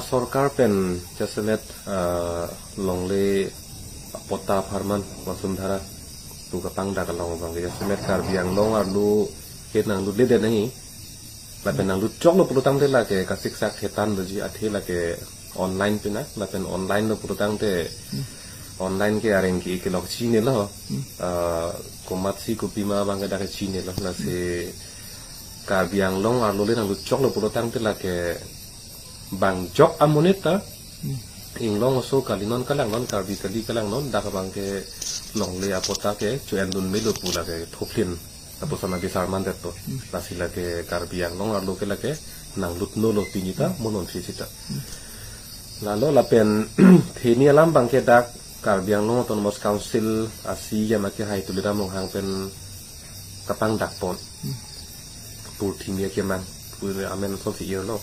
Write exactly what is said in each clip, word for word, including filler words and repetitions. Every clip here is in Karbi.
Sorkar pen jasemet, ah, longle patta apharman Vasundhara pu kapangdak along abang ke jasemet Karbi Anglong arlo ke nanglut le den nangji. Lapen nanglut choklo pulotangte lake kasiksak hetan doji, athe lake online pina, lapen online lo pulotangte online ke areng ke kelok chinilo. Ah, komatsi kopima abang ke dak chinilo, lasi Karbi Anglong arlo le nanglut choklo pulotangte lake bang jok amonit ta, inglong aso kali non, kalang non, Karbi kali kalang non, dak abang ke longle apatta ke cho-endun melo pu lake thoplin lapuson abisar mandet to. Lasi lake Karbi Anglong arlo ke lake nanglut nolo pini ta, mo non phi sita. Lalo lapen theni alam abang ke dak Karbi Anglong Autonomous Council a CEM akehai Tuliram Ronghang pen kapangdak pon. Purthimi akemang, pur amen asonsi irlo.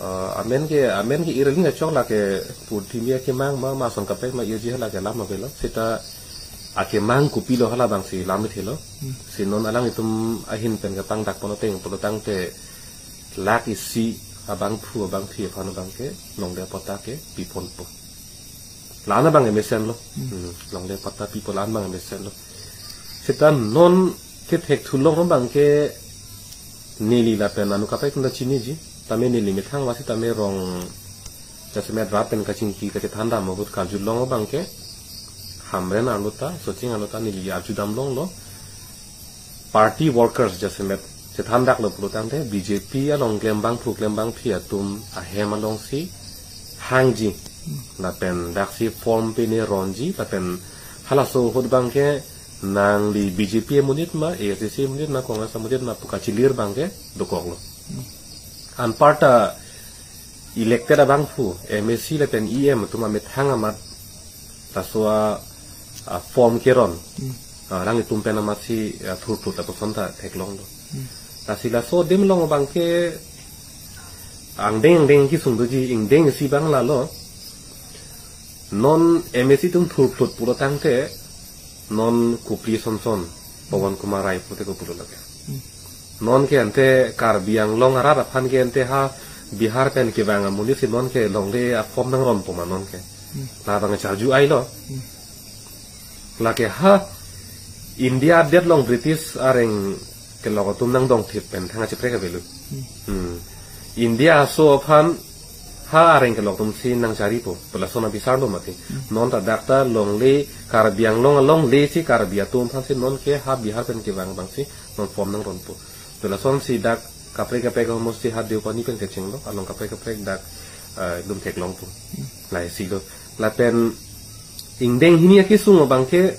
Ah, amen ke, amen ke ir aling achok lake purthimi akemang ma, ma ason kaprek ma irji hala ke alam avelo. Sita akemang kopilo hala abangsi lam ithelo. Si non alanglitum ahin pen kapangdak pon ateng pulotangte lakh isi abangphu abangphi aphan abang ke longle apatta ke piponpo. La-an abang ke mesenlo. Hmm, longle apatta pipo, la-an abang ke mesenlo. Sita non ke thekthulong abang ke neli lapen anu kaprek atum ta chiniji. Tame neli methang vasi tame rong jasemet rat pen kachingki kachethan dam ahut karjulong abang ke Hamren arlo ta, Socheng arlo ta neli arjudam longlo. Party workers jasemet chethandaklo pulotangte BJP along klembangphu klembangphi atum ahem alongsi hangji. Lapen daksi form pine ronji, lapen halaso ahut abang ke nangli BJP amonit ma, ASDC amonit ma, Congress amonit ma pu kachilir abang ke dokoklo. Anparta elected abangphu, MAC lapen EM atum amethang amat laso a, a form keron. Hmm. Ah, alanglitum pen amatsi, ah, thurthur ta puson ta theklonglo. Hmm. Lasi laso adim along abang ke angdeng angdeng kesung doji, ingdeng isi abang lalo. Non MAC atum thurthur pulotangte non kopli sonson Pawan Kumar Rai pute kopulo lake. Hmm. Non ke ante Karbi Anglong arat aphan ke ante ha Bihar pen kevang amonit si non ke longle a form nangronpo ma non ke. Hmm. La abang charju-ailo. Hmm. Lake ha India adet along British areng kelok atum nangdongthip pen thang kacheprek avelo. Hmm. Hmm. India aso aphan ha areng kelok atumsi nangcharipo pu lason abisarlo mati. Hmm. Non ta dak ta longle Karbi Anglong alongle si Karbi atum aphansi non ke ha Bihar pen kevang abangsi non form nangronpo. Pu lasonsi dak kaprek kaprek ahormu si ha Deopani pen kechenglo, along kaprek kaprek dak, eh, dum theklongpo. Hmm. Lahai silo. Lapen ingdeng hini akesung abang ke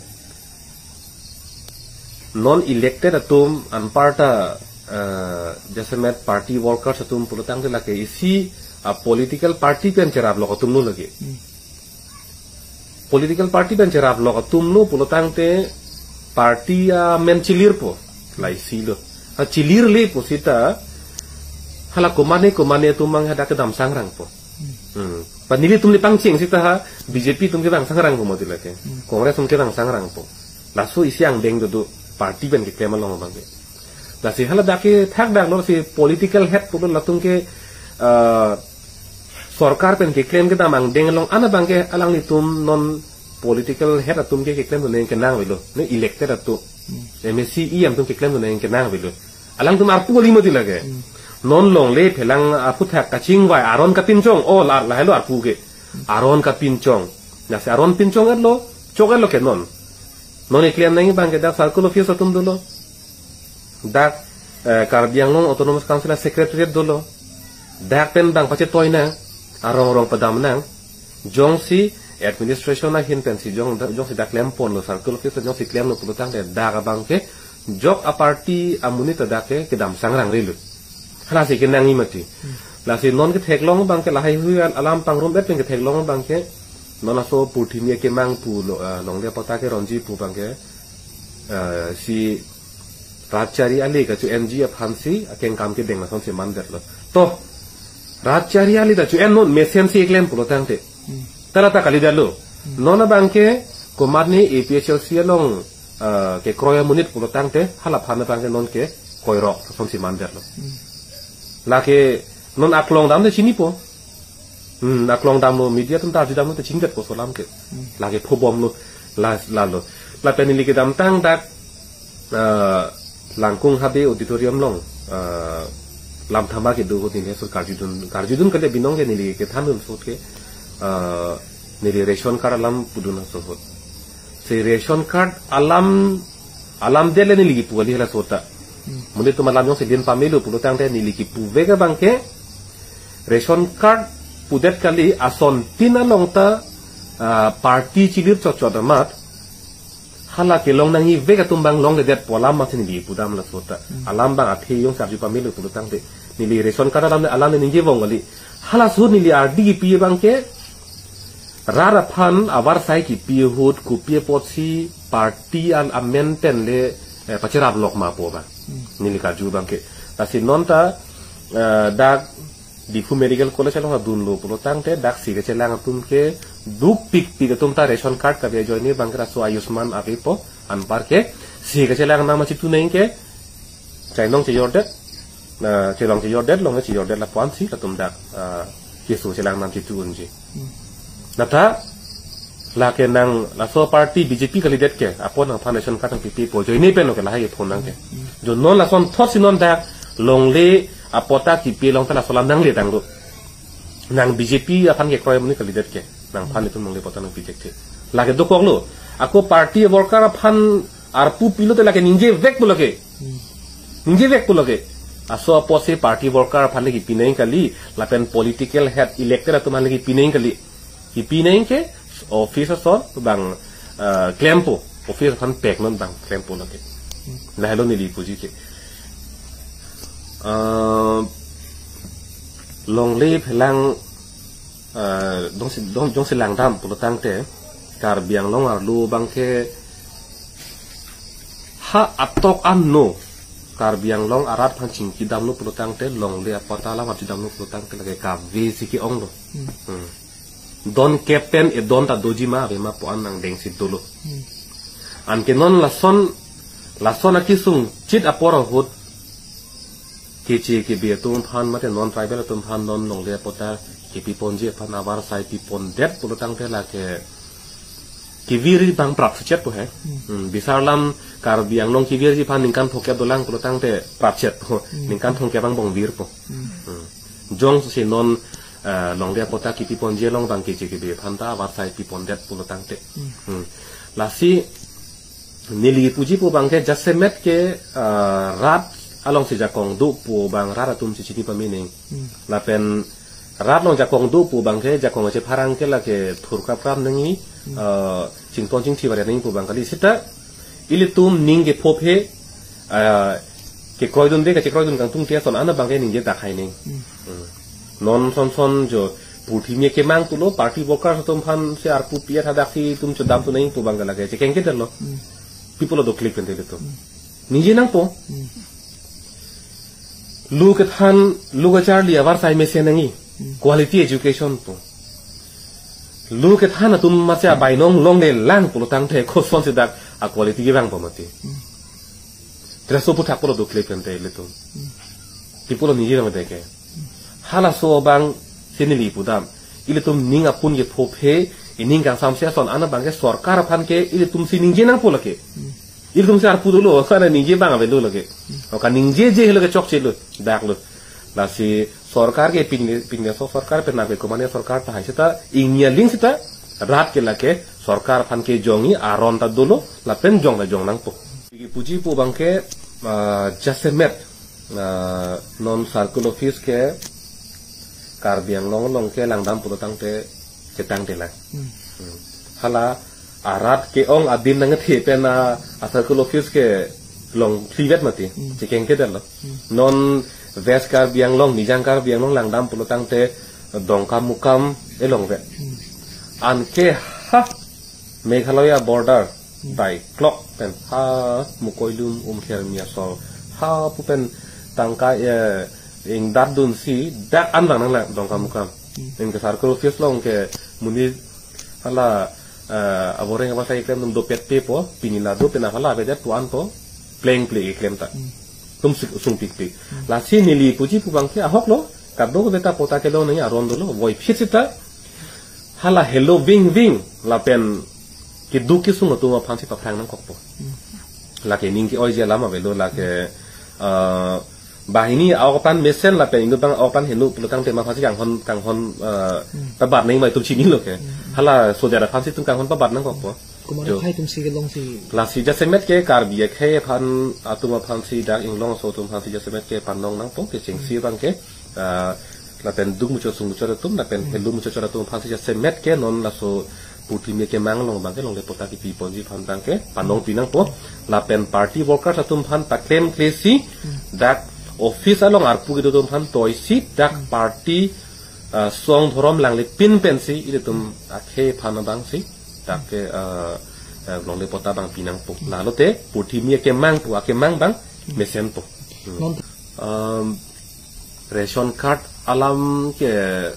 non elected atum anparta, eh, jasemet party workers atum pulotangte lake isi a political party pen cheraplok atumlo lake. Hmm. Political party pen cheraplok atumlo pulotangte party amen chilirpo, lahai silo. A chilirlepo sita hala komane komane atum abang hadak kedam sangrangpo. Hmm. Pu nelitum le pangcheng sita ha BJP atum kevang sangrangpo mati lake. Hmm. Congress atum kevang sangrangpo. Laso isi angdeng dodo party pen keklem along abang ke. Lasi hala dak ke thakdaklo si political head pulo latum ke, ah, sorkar pen keklem kedam angdeng along an abang ke alanglitum non political head atum ke keklem dun nangkenang avelo. Ne elected atum. Hmm. MAC EM atum keklem dun nangkenang avelo. Alangtum arpu kali mati lake. Hmm. Non longle phelang aphuthak kachingvai aron kapinchong. Oh, la, lahailo arpu ke. Aron kapinchong. Lasi aron pinchong-etlo, chok-etlo ke non. Non keklem nangji abang ke dak circle office atum dolo. Dak, eh, Karbi Anglong Autonomous Council a secretariat dolo. Dak pen abang pachetoi nang, arong arong padam nang. Jongsi administration ahin pensi jong, jongsi dak klemponlo circle office jongsi klemlo pulotangte dak abang ke jok a party amonit ta dak ke kedam sangrangrelo. Halasi kenangji mati. Hmm. Lasi non ketheklong abang ke lahai hui al-, alam pangrum-et pen ketheklong abang ke non aso purthimi akemang pulo, ah, longle apatta keronji pu abang ke, ah, si rat chari ale kacho-enji aphansi akengkam kedeng lasonsi mandetlo. To, rat chari ale ta cho-en non mesensi keklem pulotangte. Hmm. Tala ta kalidetlo. Hmm. Non abang ke komatne APHLC along, ah, kekroi amonit pulotangte hala aphan abang ke non kekoirok lasonsi mandetlo. Hmm. Lake non aklong damte chinipo. Hmm, aklong damlo, media atum ta arju damlo te chingdet po laso alam ke. Lake phobomlo, la, lalo. Lapen neli kedamtang dak, ah, Langkung Habe Auditorium along, ah, lam thama kedo ahut neli laso karjudun, karjudun kali, binong ke neli kethandun ahut ke, ah, neli ration card alam pudun laso ahut. Si ration card alam, alam det le neli kipu kali halaso ta. Monit atum alam jongsi din pamelo pulo tangte neli kipu vek abang ke ration card pudet kali, asontin along ta, ah, party chilir chotchot amat hala kelong nangji vek atum abang longledet pu alam amatsi neli pudam laso ta. Alam abang athe jongsi arju pamelo pulo tangte neli ration card alam le, alam le ningje vong kali. Halaso ahut neli ardi kipi abang ke rat aphan avarsai kipi ahut kopi apotsi party an amen pen le, eh, pacherap lok ma pu abang. Neli karju abang ke. Lasi non ta, eh, dak Diphu Medical College along adunlo pulo tangte dak si kachelang atum ke dukpikpik atum ta ration card kave ajoine abang ke laso Ayushman avepo, anpar ke si kachelang nangma chitu nang ke chainong chejordet, na chelong chejordet, long chejordet lapu-ansi latum dak, ah, keso chelang nang chitu unji. Nata lake nang laso party B J P kalidet ke, apot nangphan ration card nangpipipo, ajoine pen lo ke lahai phone nang ke. Jo non lasonthotsi non dak longle apot ta kipi along ta laso alam nangle tanglo. Nang B J P aphan kekroi amonit kalidet ke, nangphan itum longle apot ta nangpi thekthe. Lake dokoklo. Ako party worker aphan arpu pilo te lake ningje vek pulo ke. Ningje vek pulo ke. Laso apotsi party worker aphan le kipi nang kali, lapen political head elected atum aphan le kipi nang kali. Kipi nang ke office ason abang, eh, klempo. Office aphan pek non abang klempo lake. Lahelo neli puji ke. Eh, longle phelang, eh, jongsi, jong, jongsi langdam pulo tangte, Karbi Anglong arlo abang ke ha atok anno Karbi Anglong arat aphan chingki damlo pulo tangte, longle apot alam arju damlo pulo tangte lake kave si ke-onglo. Hmm. Don kep pen edon ta doji ma ave ma pu an nangdengsi dolo. Anke non lason, lason akesung chit apor ahut Keche kebe atum aphan mate non tribal atum aphan non longle apot ta kipi ponji aphan avarsai pi pondet pulo tangte lake kevirji abang prapchet po he. Hmm, bisar alam Karbi Anglong kevirji aphan ningkan thomkep dolang pulo tangte prapchet po. Ningkan thomkep angbong virpo. Hmm. Jongsi non, eh, longle apot ta kipi ponji along abang keche kebe aphan ta avarsai pi pondet pulo tangte. Hmm. Lasi neli puji pu abang ke jasemet ke, ah, rat alongsi jakong do pu abang rat atumsi chini pame nang. Hmm. Lapen rat along jakong do pu abang ke jakong chepharang ke lake thurkapram nangji, ah, chington chingthi varian nangji pu abang kali seta ilitum ning kephophe, ah, kekroidunde kachekroidun kangtung ti ason an abang ke ningje dakhai nang. Hmm. Hmm. Non son son jo purthimi kemang tulo party workers atum aphansi arpu pi-et hadaksi itum chodam tu nang pu abang ke lake chekeng kedetlo. Hmm. Pi pulo doklik pen te ilitum. Hmm. Ningje nangpo. Hmm. Lo kethan, lo kacharli avarsai mesen nangji. Hmm. Quality education po. Lo kethan atum masi abainong longle lang pulo tangte kosonsi dak a quality kevangpo mati. Hmm. Treso puthak pulo doklik pen te ilitum. Hmm. Pi pulo ningje nang deke. Halaso abangsi neli pudam. Ilitum ning apun kephophe, ining kangsamse ason an abang ke sorkar aphan ke ilitumsi ningje nangpo lake. Hmm. Ilitumsi arpu dolo, kana ningje abang avelo lake. Hmm. O kaningjeje helo ke chokchelo, daklo. Lasi sorkar ke ping, pingso sorkar pen nave komane sorkar tahai seta, ingnia ling seta, rat ke lake sorkar aphan ke jongji aron ta dolo, lapen jong ta jong nangpo. Puji pu abang ke, ah, jasemet, ah, non circle office ke Karbi Anglong along ke langdam pulo tangte chetangte lang. Hmm. Hmm. Hala arat ke-ong adim nangthe pen a, a circle office kelong phlivet mati. Hmm. Chekeng kedetlo. Hmm. Non West Karbi Anglong, Nijang Karbi Anglong langdam pulo tangte Dongkamukam elongvet. Hmm. Anke ha Meghalaya border, hmm, dai klok pen ha Mukoilum, Umkhermi asor, ha pu pen tangka, eh, ingdat dunsi dak an vang nanglang Dongkamukam. Hmm. Anke circle office along ke monit hala, eh, aboreng avarsai keklem atum dopet pe po, pini la do pen hala avedet pu an po, plengple keklem ta. Hmm. Atum sung, sungpikpik. Hmm. Lasi neli puji pu abang ke ahoklo, Kadokave ta patta kelong nangji aron dolo, voiphit sita hala helo vingving lapen keduk kesung atum aphansi paphrang nangkokpo. Lake ning ke-oiji alam avelo, lake, ah, banghini a-ok aphan mesen lapen inut abang a-ok aphan heno pulotangte ma aphansi kanghon, kanghon, ah, pabat nangji ma itum chinilo ke. Hala sojar aphansi itum kanghon pabat nangkokpo. Komat Jo. akhei atumsi kelongsi. Lasi jasemet ke Karbi akhei aphan atum aphansi dak inglong aso atum aphansi jasemet ke panong nangpo, kechengsi abang ke, ah, lapen duk muchot sung muchot atum, lapen helo muchot chot atum aphansi jasemet ke non laso purthimi akemang along abang ke longle patta kipi ponji aphan abang ke panong pi nangpo. Lapen party workers atum aphan paklemklesi dak office along arpu kedo atum aphan toisi dak party, ah, song dhorom langle pin pensi ilitum akhei aphan abangsi dak ke, ah, ah, longle patta abang pi nangpo. Lalote purthimi akemang pu akemang abang mesenpo. Hmm. Non Um, ration card alam ke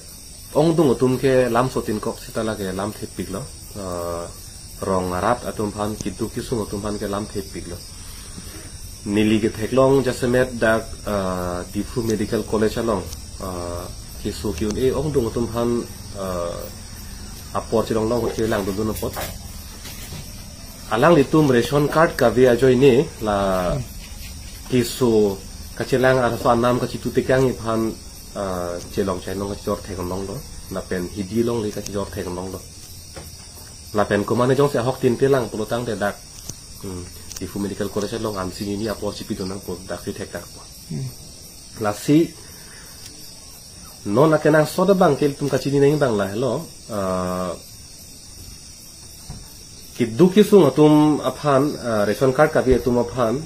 ongdung atum ke lamsotin kok sita lake lamthepiklo. Uh, rong arat atum aphan, keduk kesung atum aphan ke lamthepiklo. Neli ketheklong jasemet dak, uh, Diphu Medical College along, uh, keso ke-un-e ongdung atum aphan, uh, apor chelonglong hote langdundun apot. Alanglitum ration card kave ajoine la keso kachelang arso anam kachitu tekang aphan, ah, chelong chainong kachijor theklonglo. Lapen hidi longle kachijor theklonglo. Lapen komane jongsi ahok tin pelang pulotangte dak, hmm, Diphu Medical College along ansi nini apor chipidun nangpo, daksi thekdakpo. Hmm. Lasi non akenangsot abang ke ilitum kachini nangji abang lahelo, ah, keduk kesung atum aphan, ah, ration card kave atum aphan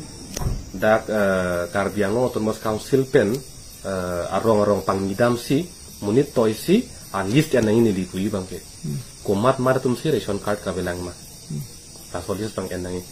dak, ah, Karbi Anglong Autonomous Council pen, ah, arong arong pangnidamsi monit toisi a-list en nangji neli puji abang ke. Hmm. Komat mat atumsi ration card kavelang ma. Hmm. Laso list abang en nangji.